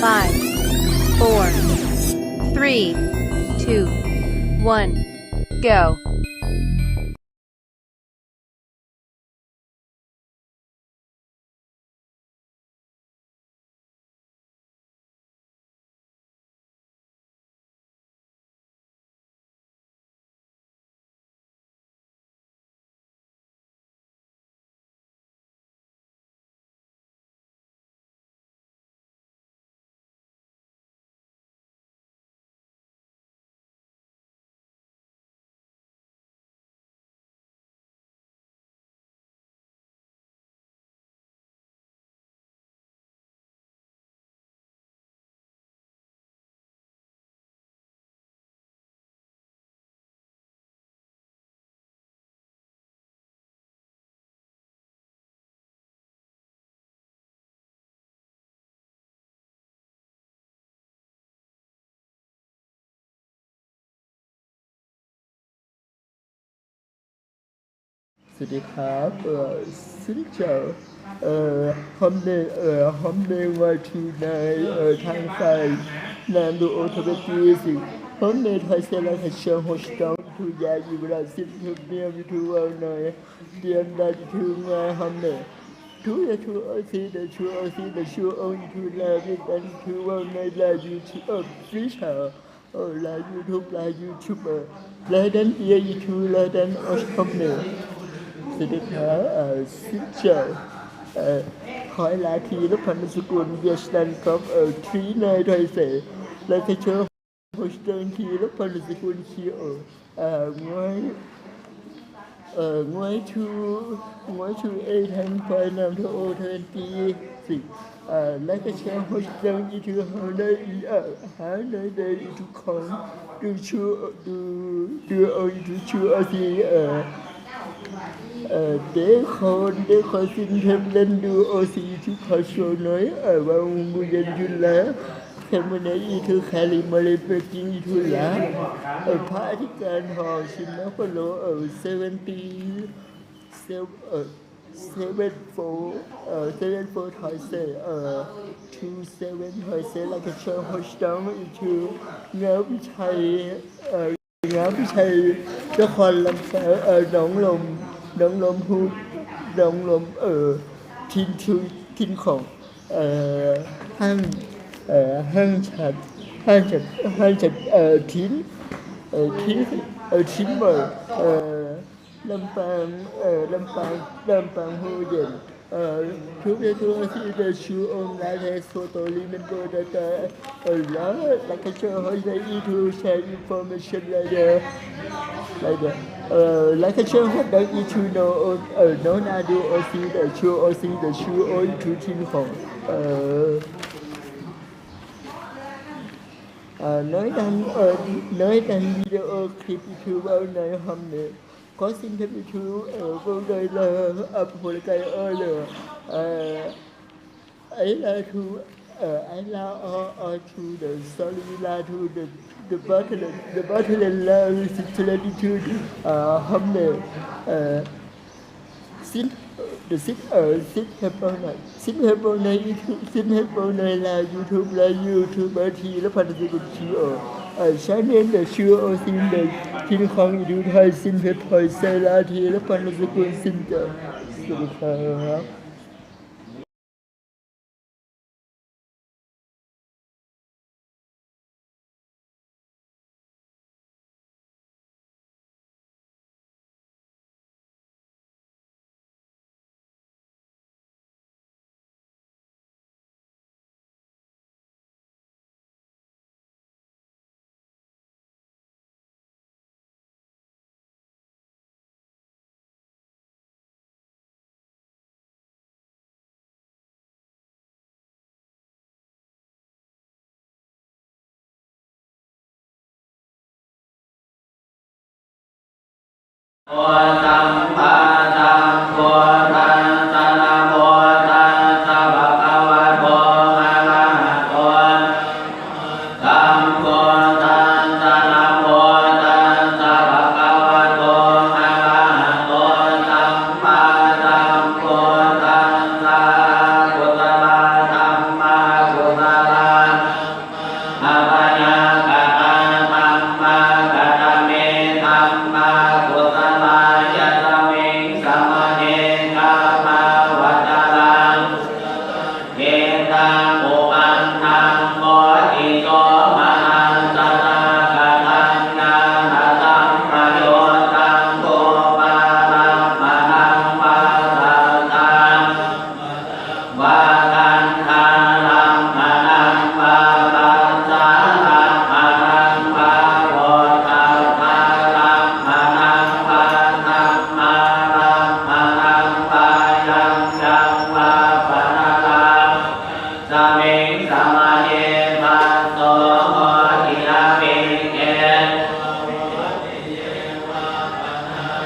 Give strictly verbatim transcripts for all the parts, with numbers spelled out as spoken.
Five, four, three, two, one, go. สวัสดีครับ เอ่อ xin chào. Ờ, hôm nay, ờ, hôm nay ngoài trừ này, ờ, tháng hai, năm du ô tô bên kia thì hôm nay Thái sẽ là Thái Sơn Hồ Sông, thu gia gì là xin thương niệm, thu vào nơi, tiền đã thu ngoài hôm nay. Thu đã thu ở xí, đã thu ở xí, đã thu ông, thu là biết anh, thu vào nơi là gì, thu ở phía sau. Ờ, là YouTube, là YouTuber, là đến kia YouTube, là đến ở hôm nay. Xin được hả? Ờ, xin chào. Ờ, hỏi là thì lúc phần sự cuốn Việt Nam Cup ở Tri nơi thôi sẽ là cái chỗ Houston thì lúc phần sự cuốn khi ở, ờ, ngoài, ờ, ngoài thu, ngoài thu A tháng hai năm thu ô twenty six. Ờ, like and share, host down YouTube hôm nay, ờ, hôm nay đây YouTube không. Được chưa, được, được, ờ, YouTube chưa, ờ, thì, ờ, ờ, để khỏi, để khỏi xin thêm lên được, ờ, thì YouTube khó số nói, ờ, vào mùa dân Jun là. Thêm mùa này YouTube khai lên mà lên về tiếng YouTube là. Ờ, phá thì cần họ xin nó có lỗ ở seventy, sev-, ờ, seven four, ờ, seven four thôi sẽ, ờ, two seven thôi sẽ là cái show host down YouTube. Ngã bị thầy, ờ, ngã bị thầy cho khoản làm sao, ờ, đóng lồng, đóng lồng hụt, đóng lồng, ờ, thiên thư, thiên khổng, ờ, hăng, ờ, hăng chặt, hăng chặt, hăng chặt, ờ, thiên, ờ, thiên, ờ, thiên mở, ờ, Lâm Pang, ờ, Lâm Pang, Lâm Pang Hồ Yên. Ờ, chúng tôi thưa xin được sự ôn lại hệ số tổ lý mình cô đã, đã, ờ, là, là cái cơ hội để ý thu share information later. Later. Ờ, là cái cơ hội để ý thu nó, ờ, nó là điều ô xin để chưa ô xin để chưa ô ý thu thiên phòng. Ờ, ờ, nói rằng, ờ, nói rằng video clip thu vào nói hôm nay. Có xin phép YouTube, ờ, vô đời là, ờ, của cái, ờ, là, ờ, ấy là thu, ờ, ấy là, ờ, ờ, thu the sorry là thu the, the button, the button là xin phép YouTube, ờ, hôm nay, ờ, xin, the xin, ờ, xin phép hôm nay. Xin phép hôm nay YouTube, xin phép hôm nay là YouTube, là YouTuber thì là phần sự của chị ở, ở sáng nên là chưa ô xin là xin không YouTube thôi, xin phép thôi sẽ là thì là phần sự của xin chào. Xin chào. Sammāsambuddhassa namo tassa bhagavato arahato sambuddhassa namo tassa bhagavato arahato sammāsambuddhassa. Kusalā dhammā akusalā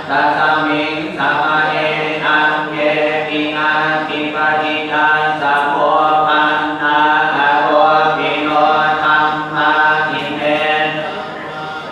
Tasmiṃ samaye aññepi natthi paṭiccasamuppannā āropino dhammā. Ime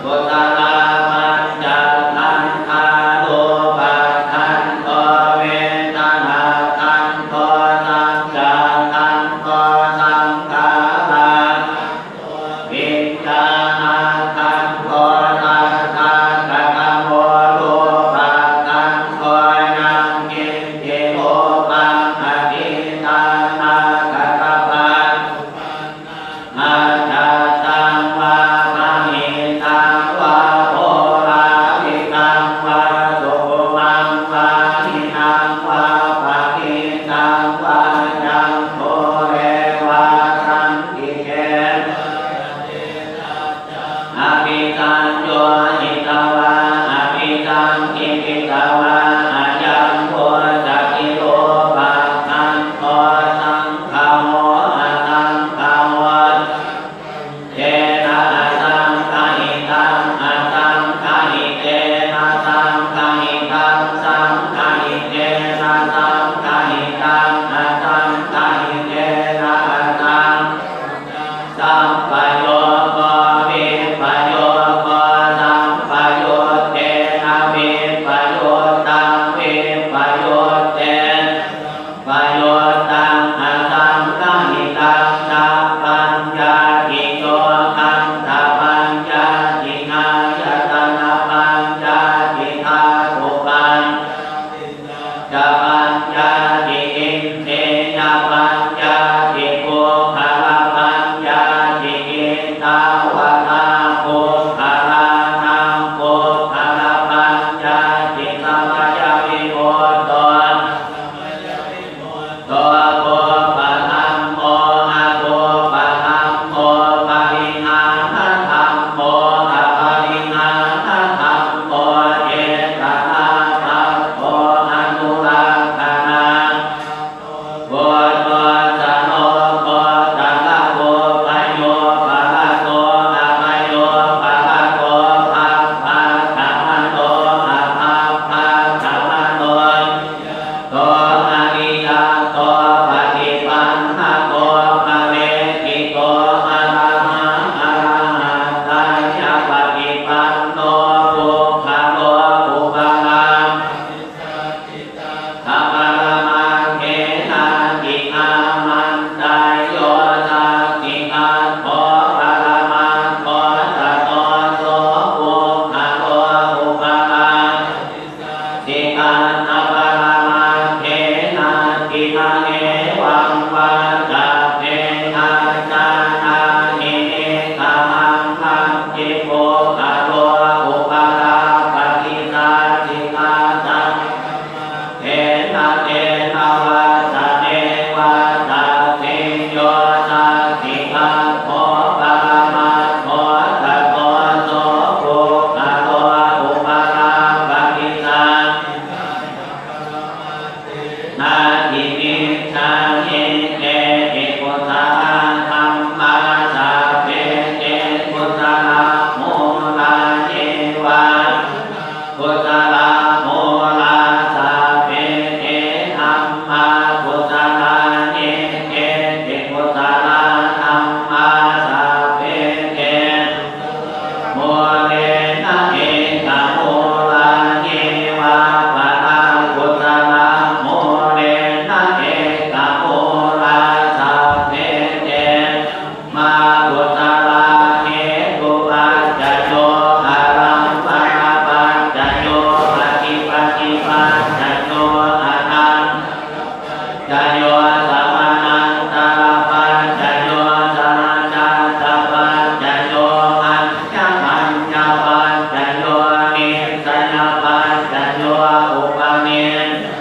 kusalā pañcakkhandhā: rūpakkhandho, vedanākkhandho, saññākkhandho, saṅkhārakkhandho, viññāṇakkhandho. Tattha katamo rūpakkhandho? Yaṅkiñci rūpaṃ atītānāgatapaccuppannaṃ ajjhattaṃ vā bahiddhā vā oḷārikaṃ vā sukhumaṃ vā hīnaṃ vā paṇītaṃ vā yaṃ dūre vā santike abhisaññūhitvā abhisaṅkhipitvā ayaṃ vuccati rūpakkhandho. Saṅgaho asaṅgaho saṅgahitena asaṅgahitaṃ asaṅgahitena saṅgahitaṃ saṅgahitena saṅgahitaṃ asaṅgahitena asaṅ sampayogo vippayogo sampayuttena vippayuttaṃ vippayuttena sampayuttaṃ asaṅgahitaṃ. Cha paññattiyo khandhapaññatti āyatanapaññatti dhātupaññatti saccapaññatti indriyapaññatti puggalapaññatti. Kittāvatā puggalānaṃ puggalapaññatti? Samayavimutto to kuppadhammo akuppadhammo parihānadhammo aparihānadhammo cetanābhabbo anurakkhanābhabbo puthujjano gotrabhū bhayūparato abhayūparato bhabbāgamano abhabbāgamano to aniyatto paṭipannako phaleṭṭhito arahā arahattāya paṭipanno puggalo uparam aparamaggena diṭṭhamantayo sacchikaṭṭho paramaṭṭho tato so puggalo uparam sacchikaṭṭhaparamaggena diṭṭhaṃ evaṃ vā sabbe abhijānāti nikkhaṃ. Hañci puggalo upalabbhati sacchikaṭṭhaparamaggena tena vata neva sacchin yo sacchikaṭṭho paramaṭṭho tato so puggalo upalabbhati sacchikaṭṭhaparamaggena natthi micchā. Ye keci kusalā dhammā sabbe te kusalamūlā ye vā kusalamūlā sabbe te dhammā kusalā. Ye keci kusalā dhammā sabbe te kusalamūlena ekamūlā ye vā pana kusalamūlena ekamūlā sabbe te dhammā kusalā. Hetupaccayo ārammaṇapaccayo adhipatipaccayo anantarapaccayo samanantarapaccayo sahajātapaccayo aññamaññapaccayo nissayapaccayo upanissa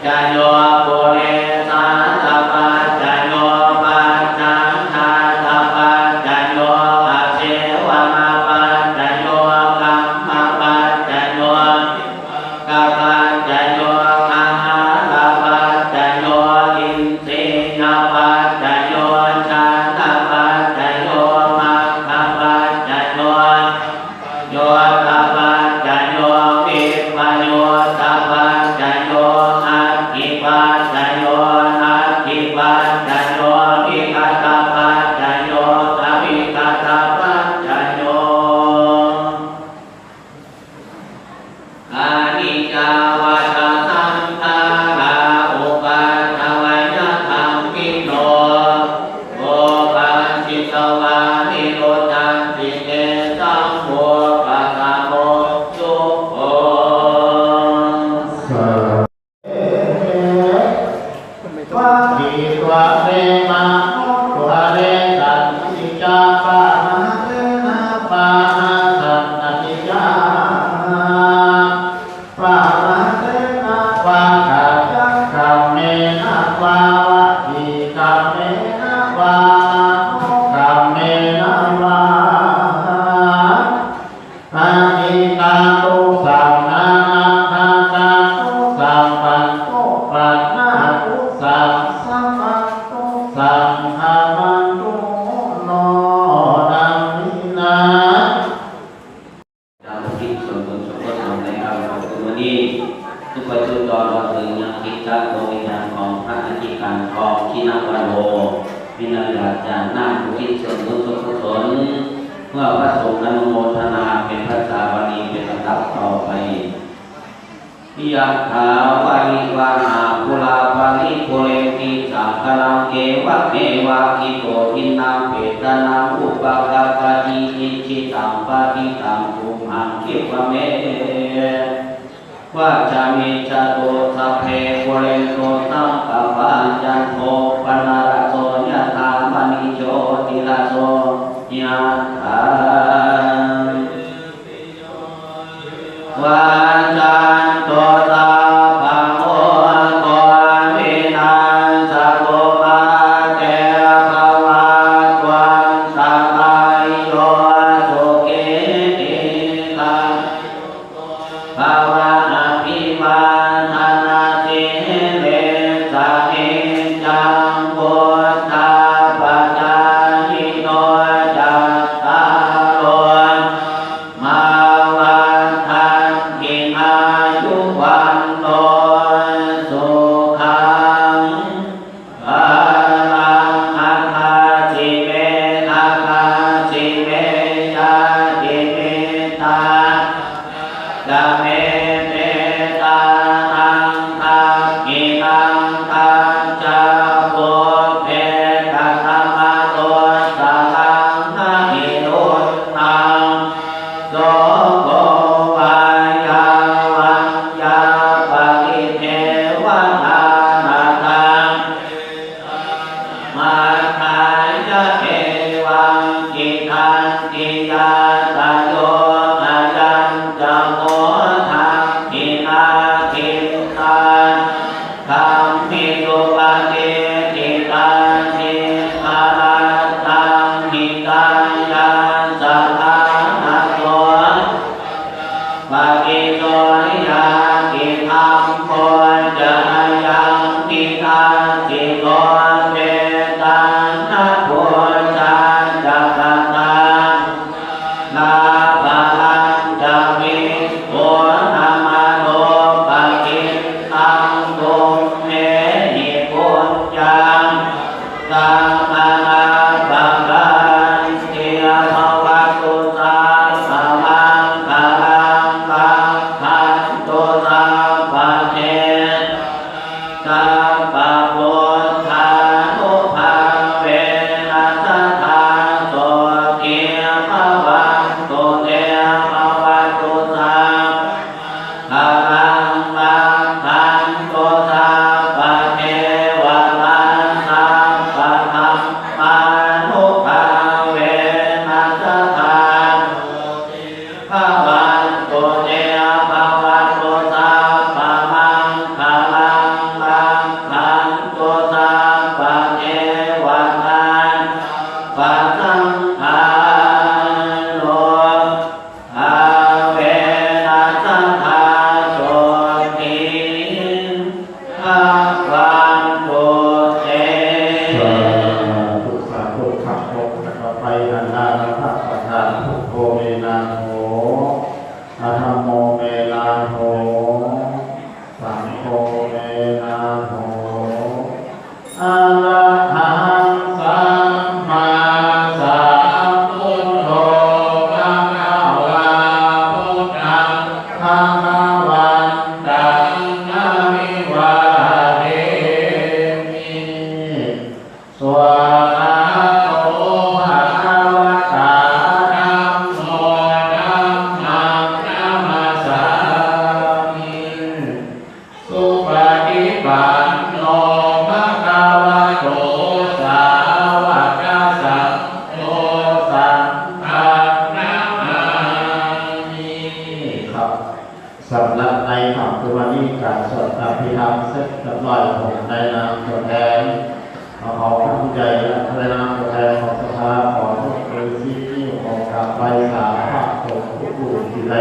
paccayo purejātapaccayo pacchājātapaccayo āsevanapaccayo kammapaccayo vipākapaccayo āhārapaccayo indriyapaccayo jhānapaccayo maggapaccayo sampayuttapaccayo vippa นี่นะ อยากจะนั่งอุทิศส่วนบุญส่วนกุศล เมื่อพระสงฆ์อนุโมทนาเป็นภาษาบาลีเป็นลำดับต่อไป Yathā vārivahā pūrā paripūrenti sāgaraṃ, evameva ito dinnaṃ petānaṃ upakappati. Icchitaṃ patthitaṃ tumhaṃ khippameva samijjhatu, sabbe pūrentu saṅkappā, cando paṇṇaraso yathā, maṇi jotiraso yathā. Vāsanto sabbarogo vinassatu, mā te bhavatvantarāyo, sukhī dīghāyuko bhava. Abhivādanasīlissa niccaṃ vuḍḍhāpacāyino, cattāro dhammā vaḍḍhanti, āyu vaṇṇo sukhaṃ balaṃ. Adāsi me akāsi me ñātimittā ca me petānaṃ dakkhiṇaṃ dajjā, pubbe katamanussaraṃ na hi ruṇṇaṃ soko vā yā vaññā paridevanā, na taṃ petānamatthāya evaṃ tiṭṭhanti ñātayo. Ayañca kho dakkhiṇā dinnā dhamme supatiṭṭhitā, dīgharattaṃ hitāyassa ṭhānaso paṭisoyāti. Dhammo ca ayaṃ nidassito, petāna pūjā ca katā balañca bhikkhūnamanuppadinnaṃ, tumhehi puññaṃ anappakanti. Bhavatu sabbamaṅgalaṃ, rakkhantu sabbadevatā, sabbabuddhānubhāvena sadā sotthī bhavantu te. Bhavatu sabbamaṅgalaṃ, rakkhantu sabbadevatā, sabbadhammānubhāvena sadā bhavantu te. Bhavatu sabbamaṅgalaṃ, rakkhantu sabbadevatā, sabbasaṅghānubhāvena sadā sotthī bhavantu te. สาธุ สาธุ ครับผม แล้วก็ไปหันหน้ารับพระประธาน Buddho me nātho, dhammo me nātho, saṅgho me nātho. Arahaṃ sammāsambuddho bhagavā, buddhaṃ bhagavantaṃ abhivādemi. Svākkhāto bhagavatā dhammo, dhammaṃ namassāmi. Supaṭipanno bhagavato sāvakasaṅgho, saṅghaṃ namāmi. ครับ สำหรับในค่ำคืนวันนี้ การสวดอภิธรรมเสร็จเรียบร้อย ผมในนามตัวแทน ขอท่านผู้ใหญ่และในนามตัวแทนของสภา ขอยกมือสิบนิ้ว ขอกราบไหว้สาพระสงฆ์ทุกรูปที่ได้